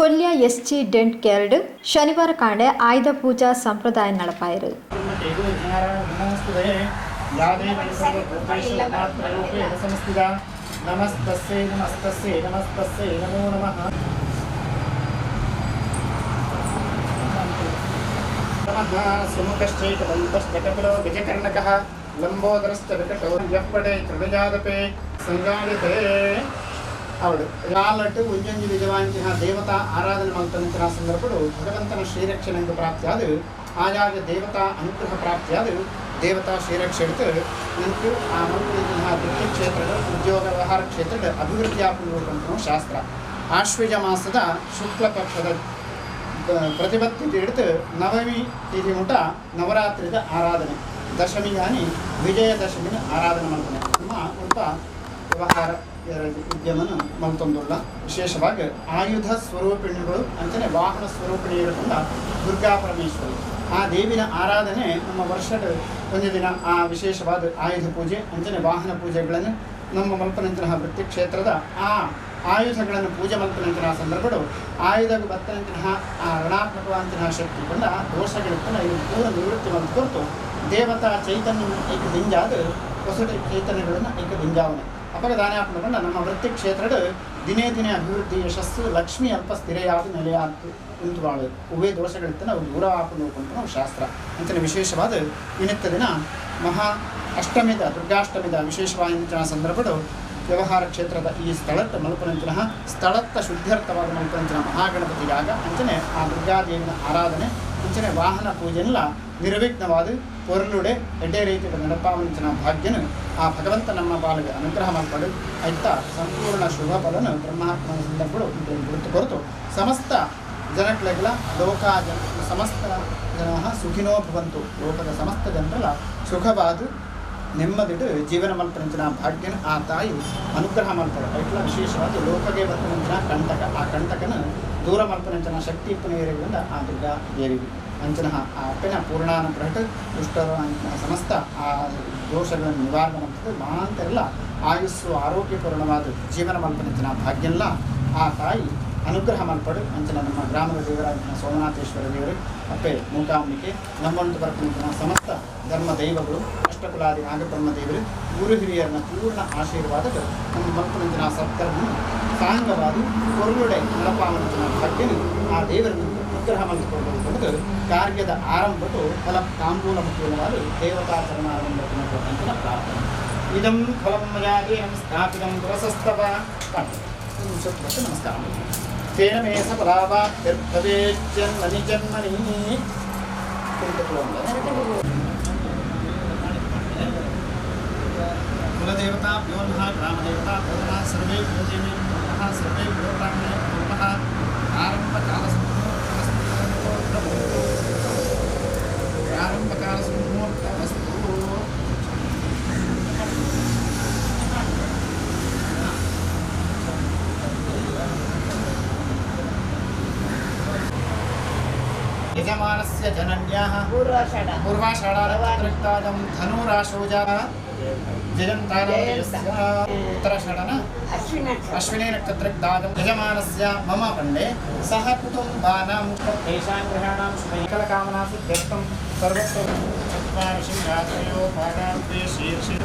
Kolya S G dent cared ಶನಿವಾರ ಕಾಂಡೆ ಆಯುಧ ಪೂಜಾ ಸಂಪ್ರದಾಯ ನಡಪಾಯರು. ನಮಸ್ತಸ್ಸೇ ನಮಸ್ತಸ್ಸೇ ನಮಸ್ತಸ್ಸೇ ನಮೋ ನಮಃ. ನಮಃ ಸುಮುಖಶ್ಚೈಕದಂತಶ್ಚ ಕಪಿಲೋ ಗಜಕರ್ಣಕಃ ಲಂಬೋದರಶ್ಚ ವಿಕಟೋ ಯಃ ಪಟೇ ತ್ರಿಜಾದಪೇ ಸಂಜಾಯತೆ. ಅವಳು ನಾಲ್ಕು ಒಂಜೊಂಜಿ ವಿಧವಾಂತಹ ದೇವತಾ ಆರಾಧನೆ ಮಲ್ತನಂತಹ ಸಂದರ್ಭಗಳು ಭಗವಂತನ ಶ್ರೀರಕ್ಷಣೆಂದು ಪ್ರಾಪ್ತಿಯಾದ ಆಯಾಗ ದೇವತಾ ಅನುಗ್ರಹ ಪ್ರಾಪ್ತಿಯಾದ ದೇವತಾ ಶ್ರೀರಕ್ಷೆ എടുത്ത് ನನಗೆ ಆ ಮಲ್ಪನಂತಹ ವೃತ್ತಿ ಕ್ಷೇತ್ರದ ಉದ್ಯೋಗ ವ್ಯವಹಾರ ಕ್ಷೇತ್ರದ ಅಭಿವೃದ್ಧಿ ಆಪುಂಡು ಶಾಸ್ತ್ರ. ಆಶ್ವೀಜ ಮಾಸದ ಶುಕ್ಲ ಪಕ್ಷದ ಪ್ರತಿಪತ್ತಿ ಹಿಡಿದು ನವಮಿ ತಿಥಿ ಮುಟ ನವರಾತ್ರಿದ ಆರಾಧನೆ, ದಶಮಿಯಾನಿ ವಿಜಯದಶಮಿನ ಆರಾಧನೆ ಮಾಡ್ತಾನೆ. ನಮ್ಮ ಒಬ್ಬ ವ್ಯವಹಾರ ಉದ್ಯಮನ ಮಲ್ತೊಂದುಳ್ಳ ವಿಶೇಷವಾಗಿ ಆಯುಧ ಸ್ವರೂಪಿಣಿಗಳು ಅಂಚನೆ ವಾಹನ ಸ್ವರೂಪಿಣಿಯರು ದುರ್ಗಾ ಪರಮೇಶ್ವರಿ ಆ ದೇವಿನ ಆರಾಧನೆ ನಮ್ಮ ವರ್ಷದ ಒಂದು ದಿನ ಆ ವಿಶೇಷವಾದ ಆಯುಧ ಪೂಜೆ ಅಂಚನೆ ವಾಹನ ಪೂಜೆಗಳನ್ನು ನಮ್ಮ ಮಲ್ಪನಂತಹ ವೃತ್ತಿ ಕ್ಷೇತ್ರದ ಆ ಆಯುಧಗಳನ್ನು ಪೂಜೆ ಮಲ್ಪನಂತಹ ಸಂದರ್ಭಗಳು ಆಯುಧಕ್ಕೆ ಬತ್ತನಂತಹ ಆ ಋಣಾತ್ಮಕವಾದಂತಹ ಶಕ್ತಿ ಕೊಂಡ ದೋಷಗಳಿತ್ತಲ್ಲ ಇದು ಪೂರ್ಣ ನಿವೃತ್ತಿ ಮಲ್ತು ದೇವತಾ ಚೈತನ್ಯ ಏಕ ದಿಂಜಾದ ಹೊಸಟ ಚೈತನ್ಯಗಳನ್ನು ಏಕ ದಿಂಜಾವನೆ ಅಪಗ ದಾನ ಹಾಕೊಂಡು ನಮ್ಮ ವೃತ್ತಿ ಕ್ಷೇತ್ರದ ದಿನೇ ದಿನೇ ಅಭಿವೃದ್ಧಿ ಯಶಸ್ಸು ಲಕ್ಷ್ಮಿ ಅಲ್ಪ ಸ್ಥಿರೆಯಾದ ನೆಲೆಯಾದ ಉಂಟುವಾಳು ಉವೇ ದೋಷಗಳಿತ್ತು ನಾವು ದೂರ ಹಾಕೊಂಡು ಹೋಗ್ಕೊಂಡು ಶಾಸ್ತ್ರ ಅಂಚನೆ ವಿಶೇಷವಾದ ಇನ್ನಿತ್ತ ದಿನ ಮಹಾ ಅಷ್ಟಮಿದ ದುರ್ಗಾಷ್ಟಮಿದ ವಿಶೇಷವಾದಂತಹ ಸಂದರ್ಭಗಳು ವ್ಯವಹಾರ ಕ್ಷೇತ್ರದ ಈ ಸ್ಥಳಕ್ಕೆ ಮಲ್ಪನಂತಹ ಸ್ಥಳತ್ತ ಶುದ್ಧ್ಯರ್ಥವಾದ ಮಲ್ಪನಂತಹ ಮಹಾಗಣಪತಿ ಯಾಗ ಅಂಚನೆ ಆ ದುರ್ಗಾದೇವಿನ ಆರಾಧನೆ ಅಂಚನೆ ವಾಹನ ಪೂಜೆಲ್ಲ ನಿರ್ವಿಘ್ನವಾದ ಪೊರುಳುಡೆ ಎಡ್ಡೆ ರೀತಿಯ ನಡಪಾವಂಚನ ಭಾಗ್ಯನು ಆ ಭಗವಂತ ನಮ್ಮ ಬಾಲಿಗೆ ಅನುಗ್ರಹ ಮಾಡ್ಪಡು ಆಯ್ತಾ ಸಂಪೂರ್ಣ ಶುಭ ಫಲನು ಬ್ರಹ್ಮಾತ್ಮನ ಸಂದರ್ಭಗಳು ಗುರುತು ಕೊರತು ಸಮಸ್ತ ಜನಕ್ಲೆಗಳ ಲೋಕ ಜನ ಸಮಸ್ತ ಜನ ಸುಖಿನೋ ಭವಂತು ಲೋಕದ ಸಮಸ್ತ ಜನರಲ್ಲ ಸುಖವಾದ ನೆಮ್ಮದಿಡು ಜೀವನ ಮಲ್ಪನಂಚಿನ ಭಾಗ್ಯನ ಆ ತಾಯಿ ಅನುಗ್ರಹ ಮಲ್ಪಡು ಐಟ್ಲ ವಿಶೇಷವಾದ ಲೋಕಗೆ ಬರ್ತನಂಚಿನ ಕಂಟಕ ಆ ಕಂಟಕನ ದೂರ ಮಲ್ಪನಂಚಿನ ಶಕ್ತಿ ಇಪ್ಪನೇರಿಗಳಿಂದ ಆ ದುರ್ಗಾ ದೇವಿ ಅಂಚನ ಆ ಅಪ್ಪನ ಪೂರ್ಣಾನುಗ್ರಹ ದುಷ್ಟರ ಸಮಸ್ತ ಆ ದೋಷಗಳನ್ನು ನಿವಾರಣೆ ಮಾಡ್ತದೆ ಮಾಂತೆಲ್ಲ ಆಯುಸ್ಸು ಆರೋಗ್ಯಪೂರ್ಣವಾದ ಜೀವನ ಮಲ್ಪನಂಚಿನ ಭಾಗ್ಯಲ್ಲ ಆ ತಾಯಿ ಅನುಗ್ರಹ ಮಲ್ಪಡು ಅಂಚನ ನಮ್ಮ ಗ್ರಾಮದ ದೇವರಾದ ಸೋಮನಾಥೇಶ್ವರ ದೇವರು ಅಪ್ಪೆ ಮೂಕಾಂಬಿಕೆ ನಮ್ಮೊಂದು ಬರ್ತನಂಚಿನ ಸಮಸ್ತ ಧರ್ಮ ದೈವಗಳು ಅಷ್ಟಕುಲಾದಿ ನಾಗಬ್ರಹ್ಮ ದೇವರು ಗುರು ಹಿರಿಯರನ್ನ ಪೂರ್ಣ ಆಶೀರ್ವಾದಗಳು ನಮ್ಮ ಮಲ್ಪನಂಚಿನ ಸತ್ಕರ್ಮ ಸಾಂಗವಾದ ಕೊರುಳುಡೆ ನಡಪಾವನಂಚಿನ ಭಾಗ್ಯನು ಆ ದೇವರನ್ನು ಅನುಗ್ರಹ ಮಾಡಿಕೊಂಡು ಕಾರ್ಯದ ಆರಂಭವು ಫಲ ತಾಂಬೂಲ ಮುಖ್ಯವಾದ ದೇವತಾಚರಣ ಆರಂಭ ಪ್ರಾರ್ಥನೆ. ಇದಂ ಫಲಂ ಮಯಾ ದೇಹಂ ಸ್ಥಾಪಿತಂ ಪುರಸಸ್ತವ. ನಮಸ್ಕಾರ. ತೇನ ಮೇ ಸಫಲಾವಾಪ್ತಿರ್ಭವೇಜ್ಜನ್ಮನಿ ಜನ್ಮನಿ. ಕುಲದೇವತಾ ಭ್ಯೋ ನಮಃ, ಗ್ರಾಮದೇವತಾ ಭ್ಯೋ ನಮಃ, ಸರ್ವೇ ಭ್ಯೋ ನಮಃ, ಸರ್ವೇ ಭ್ಯೋ ಬ್ರಾಹ್ಮಣೇಭ್ಯೋ ನಮಃ. ಆರಂಭಕಾಲ ಪ್ರಾರಂಭಕಾಲ ಸುಮುಹೂರ್ತಮಸ್ತು. ಯಜಮಾನಸ್ಯ ಜನನ್ಯಾಃ ಪೂರ್ವಾಷಾಢಾನಕ್ಷತ್ರಯುಕ್ತಾಯಂ ಧನುರಾಶೋಜಾ ಜಯಂತಾನಸ್ಯ ಉತ್ತರಾಷಾಢನ ಅಶ್ವಿನಿ ನಕ್ಷತ್ರಯುಕ್ತಾಯಂ ಯಜಮಾನಸ್ಯ ಮಮ ಪಂಡೆ ಸಹ ಕುಟುಂಬಾನಾಂ ತೇಷಾಂ ಗೃಹಾಣಾಂ ಶುಭೈಕಲಕಾಮನಾ ಸಿದ್ಧ್ಯರ್ಥಂ ಸರ್ವತ್ರ ಚತ್ವಾರಿ ಶೃಂಗಾತ್ರಯೋ ಪಾದಾಂತೆ ಶೀರ್ಷೆ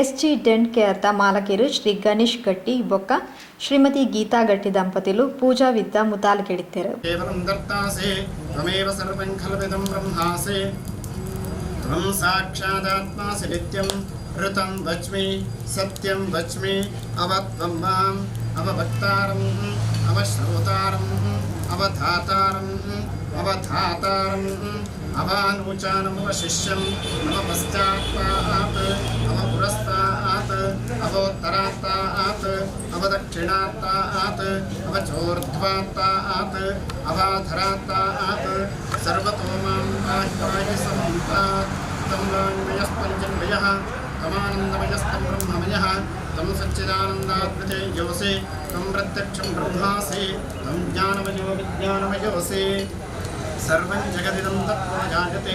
ಎಸ್ಜಿ ಡೆಂಟ್ ಕೇರ್ದ ಮಾಲಕಿರು ಶ್ರೀ ಗಣೇಶ್ ಗಟ್ಟಿ ಬೊಕ್ಕ ಶ್ರೀಮತಿ ಗೀತಾ ಗಟ್ಟಿ ದಂಪತಿಲು ಪೂಜಾ ವಿದ್ದ ಮುತಾಲಿಕೆಡಿತ್ತರು. त्वं साक्षादात्मासि नित्यं ऋतं वच्मि सत्यं वच्मि अवत्वं माम् अवभक्तारम् अवश्रोतारम् अवधातारम् अवधातारम् अवानूचानमवशिष्यम् अवपश्चात्तात् अवपुरस्तात् अवोत्तरात्तात् अवदक्षिणात्तात् अवचोर्ध्वात्तात् अवाधरात्तात् सर्वतो मां पाहि पाहि समन्तात् तं वाङ्मयस्पञ्चन्मयः तमानन्दमयस्तं ब्रह्ममयः तं सच्चिदानन्दाद्वितीयोऽसि तं प्रत्यक्षं ब्रह्मासि तं ज्ञानमयो विज्ञानमयोऽसि। सर्वं जगदिदं तत्त्वजायते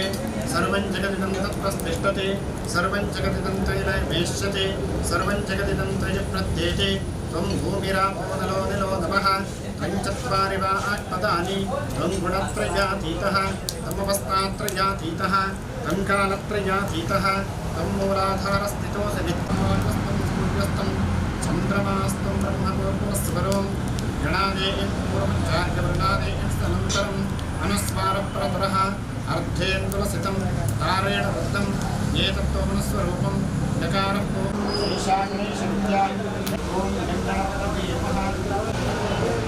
सर्वं जगदिदं तत्प्रतिष्ठते सर्वं जगदिदं त्वयि सर्वं जगदिदं त्वयि प्रत्येते त्वं भूमिरापो नलो निलो नमः त्वं चत्वारि वा आत्मदानि त्वं गुणत्रयातीतः तमवस्थात्रयातीतः तं कालत्रयातीतः तं मूलाधारस्थितोऽसि नित्यं सूर्यस्तं चन्द्रमास्त्वं ब्रह्मपूर्वस्वरो गणादेयं पूर्वञ्चार्यवर्णादेयं अनन्तरम् अनुस्वारप्रतरः अर्धेन्दुलसितं तारेण वृत्तम् एतत्त्वमनुस्वरूपं नकारः ईशागणेशविद्या ॐ गणपतये नमः।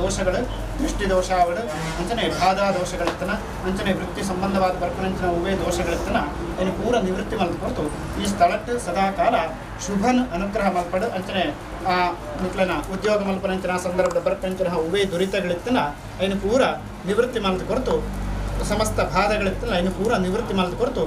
ದೋಷಗಳು ದೃಷ್ಟಿದೋಷ ಅವಳು ಅಂಚನೆ ಬಾಧಾ ದೋಷಗಳಿತ್ತನ ಅಂಚನೆ ವೃತ್ತಿ ಸಂಬಂಧವಾದ ಬರ್ಪನಂಚಿನ ಉವೇ ದೋಷಗಳಿತ್ತನ ಏನು ಪೂರ ನಿವೃತ್ತಿ ಮಲ್ತು ಕೊರ್ತು ಈ ಸ್ಥಳಕ್ಕೆ ಸದಾಕಾಲ ಶುಭನ ಅನುಗ್ರಹ ಮಲ್ಪಡು ಅಂಚನೆ ಆ ನಿಕ್ಲನ ಉದ್ಯೋಗ ಮಲ್ಪನಂಚಿನ ಸಂದರ್ಭದ ಬರ್ಪನಂಚಿನ ಉವೇ ದುರಿತಗಳಿತ್ತನ ಏನು ಪೂರ ನಿವೃತ್ತಿ ಮಲ್ತು ಕೊರ್ತು ಸಮಸ್ತ ಬಾಧೆಗಳಿತ್ತನ ಏನು ಪೂರ ನಿವೃತ್ತಿ ಮಲ್ತು ಕೊರ್ತು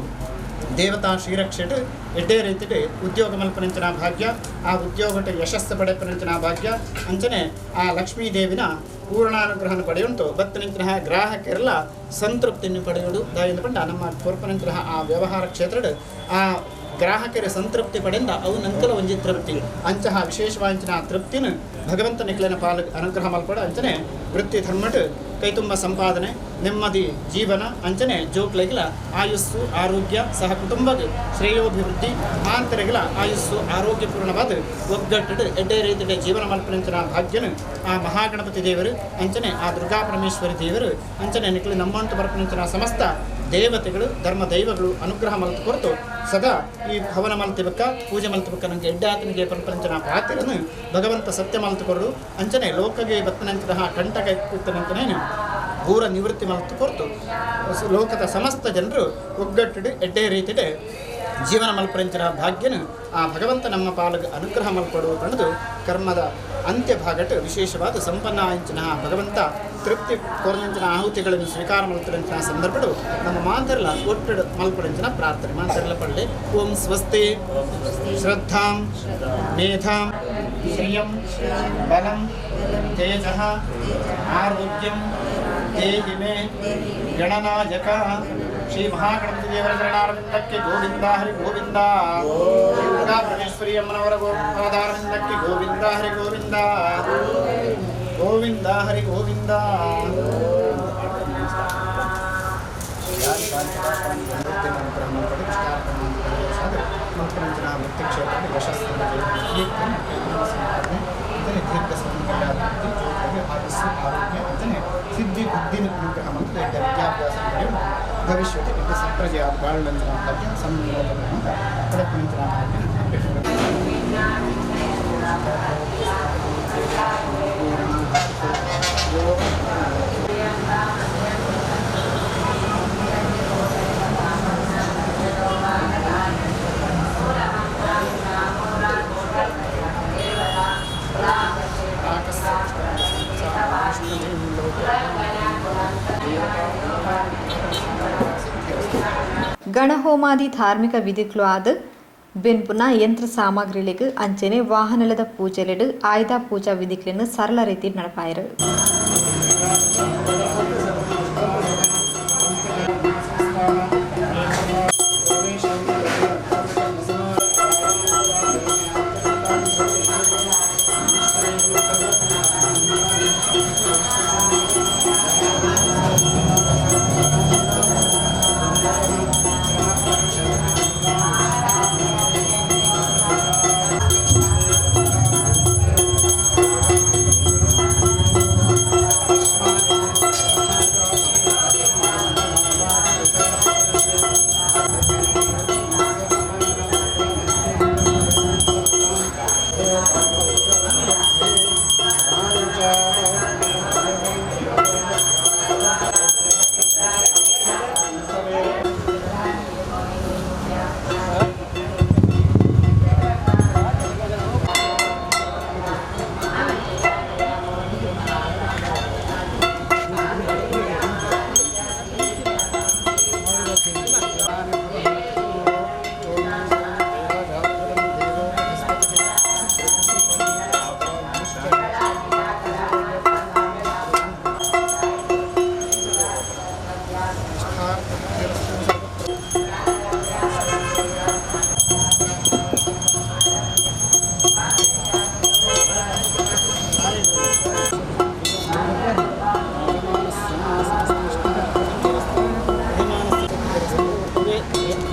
ದೇವತಾ ಶ್ರೀರಕ್ಷೆಟ್ ಎಡ್ಡೇ ರೀತಿಗೆ ಉದ್ಯೋಗ ಮಲ್ಪನಂಚಿನ ಭಾಗ್ಯ ಆ ಉದ್ಯೋಗಕ್ಕೆ ಯಶಸ್ಸು ಪಡೆಪನಂಚಿನ ಭಾಗ್ಯ ಅಂಚನೆ ಆ ಲಕ್ಷ್ಮೀ ದೇವಿನ ಪೂರ್ಣಾನುಗ್ರಹನ ಪಡೆಯುಂಟು ಬತ್ತನಂಚಿನ ಗ್ರಾಹಕರೆಲ್ಲ ಸಂತೃಪ್ತಿಯನ್ನು ಪಡೆಯುವುದು ದಾಯಿಂದ ಪಂಡ ನಮ್ಮ ಕೊರ್ಪನಂಚಿನ ಆ ವ್ಯವಹಾರ ಕ್ಷೇತ್ರದ ಆ ಗ್ರಾಹಕರ ಸಂತೃಪ್ತಿ ಪಡೆಯಿಂದ ಅವು ನಂತರ ಒಂಜಿ ತೃಪ್ತಿ ಅಂಚಹ ವಿಶೇಷವಾಂಚಿನ ತೃಪ್ತಿನ ಭಗವಂತ ನಿಕ್ಲನ ಪಾಲ ಅನುಗ್ರಹ ಮಲ್ಪಡ ಅಂಚನೆ ವೃತ್ತಿ ಧರ್ಮಟ್ ಕೈತುಂಬ ಸಂಪಾದನೆ ನೆಮ್ಮದಿ ಜೀವನ ಅಂಚನೆ ಜೋಕ್ಲೆಗಿಲ ಆಯುಸ್ಸು ಆರೋಗ್ಯ ಸಹ ಕುಟುಂಬದ ಶ್ರೇಯೋಭಿವೃದ್ಧಿ ಮಾಂತರೆಗಿಲ ಆಯುಸ್ಸು ಆರೋಗ್ಯಪೂರ್ಣವಾದ ಒಗ್ಗಟ್ಟು ಎಡ್ಡೆ ರೀತಿಯ ಜೀವನ ಮಲ್ಪನಂಚಿನ ಭಾಗ್ಯನು ಆ ಮಹಾಗಣಪತಿ ದೇವರು ಅಂಚನೆ ಆ ದುರ್ಗಾ ಪರಮೇಶ್ವರಿ ದೇವರು ಅಂಚನೆ ನಿಕ್ಲು ನಮ್ಮಂಟು ಬರ್ಪನಂಚಿನ ಸಮಸ್ತ ದೇವತೆಗಳು ಧರ್ಮ ದೈವಗಳು ಅನುಗ್ರಹ ಮಲ್ತು ಕೊರತು ಸದಾ ಈ ಹವನ ಮಲ್ತಿಬಕ್ಕ ಪೂಜೆ ಮಲ್ತಿಬಕ್ಕ ನನಗೆ ಎಡ್ಡಾತನಿಗೆ ಪರಂಪರಂಚನ ಪಾತಿರನು ಭಗವಂತ ಸತ್ಯ ಮಲ್ತು ಕೊರಡು ಅಂಚನೆ ಲೋಕಗೆ ಬತ್ತನಂಚಿನ ಕಂಟಕ ಇತ್ತನಂತನೇನು ಘೋರ ನಿವೃತ್ತಿ ಮಲ್ತು ಕೊರತು ಲೋಕದ ಸಮಸ್ತ ಜನರು ಒಗ್ಗಟ್ಟು ಎಡ್ಡೆ ರೀತಿಡೆ ಜೀವನ ಮಲ್ಪರಂಚಿನ ಭಾಗ್ಯನು ಆ ಭಗವಂತ ನಮ್ಮ ಪಾಲಿಗೆ ಅನುಗ್ರಹ ಮಲ್ಪಡು ಕಣದು ಕರ್ಮದ ಅಂತ್ಯ ಭಾಗಟ್ಟು ವಿಶೇಷವಾದ ಸಂಪನ್ನ ಅಂಚಿನ ಭಗವಂತ ತೃಪ್ತಿ ಕೊರನಂಚಿನ ಆಹುತಿಗಳನ್ನು ಸ್ವೀಕಾರ ಮಲ್ಪರಂಚಿನ ಸಂದರ್ಭಡು ನಮ್ಮ ಮಾಂತರ್ಲ ಒಟ್ಟಡು ಮಲ್ಪರಂಚಿನ ಪ್ರಾರ್ಥನೆ ಮಾಂತರ್ಲ ಪಳ್ಳಿ ಓಂ ಸ್ವಸ್ತಿ ಶ್ರದ್ಧಾಂ ಮೇಧಾಂ ಶ್ರಿಯಂ ಬಲಂ ತೇಜಃ ಆರೋಗ್ಯಂ ದೇಹಿ ಮೇ ಗಣನಾಯಕ ಶ್ರೀ ಮಹಾಗಣಪತಿ ದೇವರ ಚರಣಾರವಿಂದಕ್ಕೆ ಗೋವಿಂದ ಹರಿ ಗೋವಿಂದ. ಶ್ರೀ ದುರ್ಗಾ ಪರಮೇಶ್ವರಿ ಅಮ್ಮನವರ ಪಾದಾರವಿಂದಕ್ಕೆ ಗೋವಿಂದ ಹರಿ ಗೋವಿಂದ. ಗೋವಿಂದ ಹರಿ ಗೋವಿಂದ. ಸಿದ್ಧಿ ಬುದ್ಧಿ ಅನುಗ್ರಹ ಮತ್ತು ವಿದ್ಯಾಭ್ಯಾಸ ಭವಿಷ್ಯದ ಸಪ್ರಜೆಯ ಬಾಳಂಜನ ಭಾಗ್ಯ ಸಂಯೋಗವನ್ನು ಪಡಪಂಚನ ಭಾಗ್ಯ. ಗಣಹೋಮಾದಿ ಧಾರ್ಮಿಕ ವಿಧಿಗಳು ಆದ ಬೆನ್ಪುನ ಯಂತ್ರ ಸಾಮಗ್ರಿಗಳಿಗೆ ಅಂಚನೆ ವಾಹನಲದ ಪೂಜೆಲೆಡು ಆಯುಧ ಪೂಜಾ ವಿಧಿಗಳನ್ನು ಸರಳ ರೀತಿ ನಡಪಾಯರು.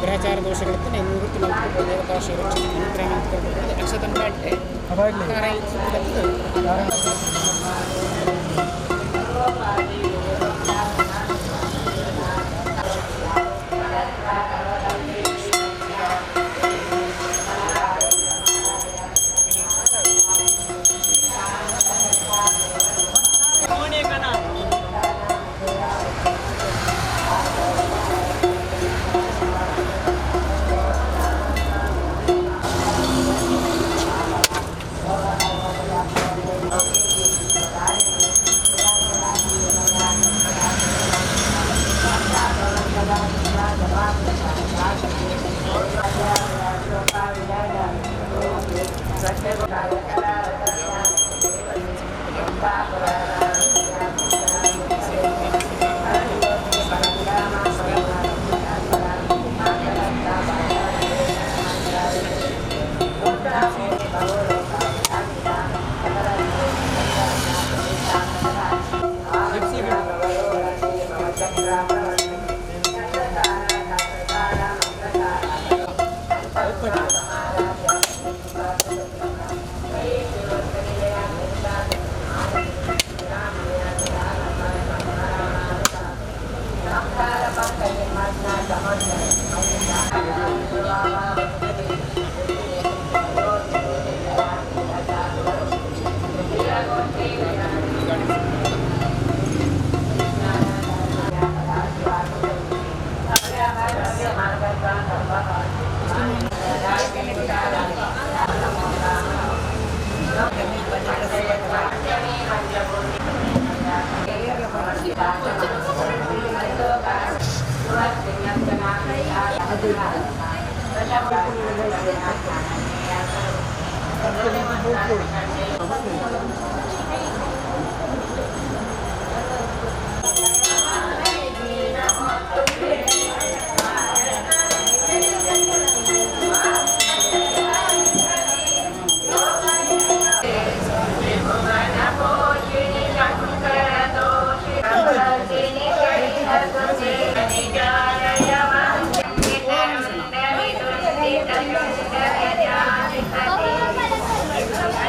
ಗ್ರಹಚಾರ ದೋಷಗಳನ್ನು ನಿವೃತ್ತಿ ಮಂತ್ರ ದೇವತಾ ಶ್ರೀರಕ್ಷ ಅನುಗ್ರಹ ಮಂತ್ರ ಅಕ್ಷತನ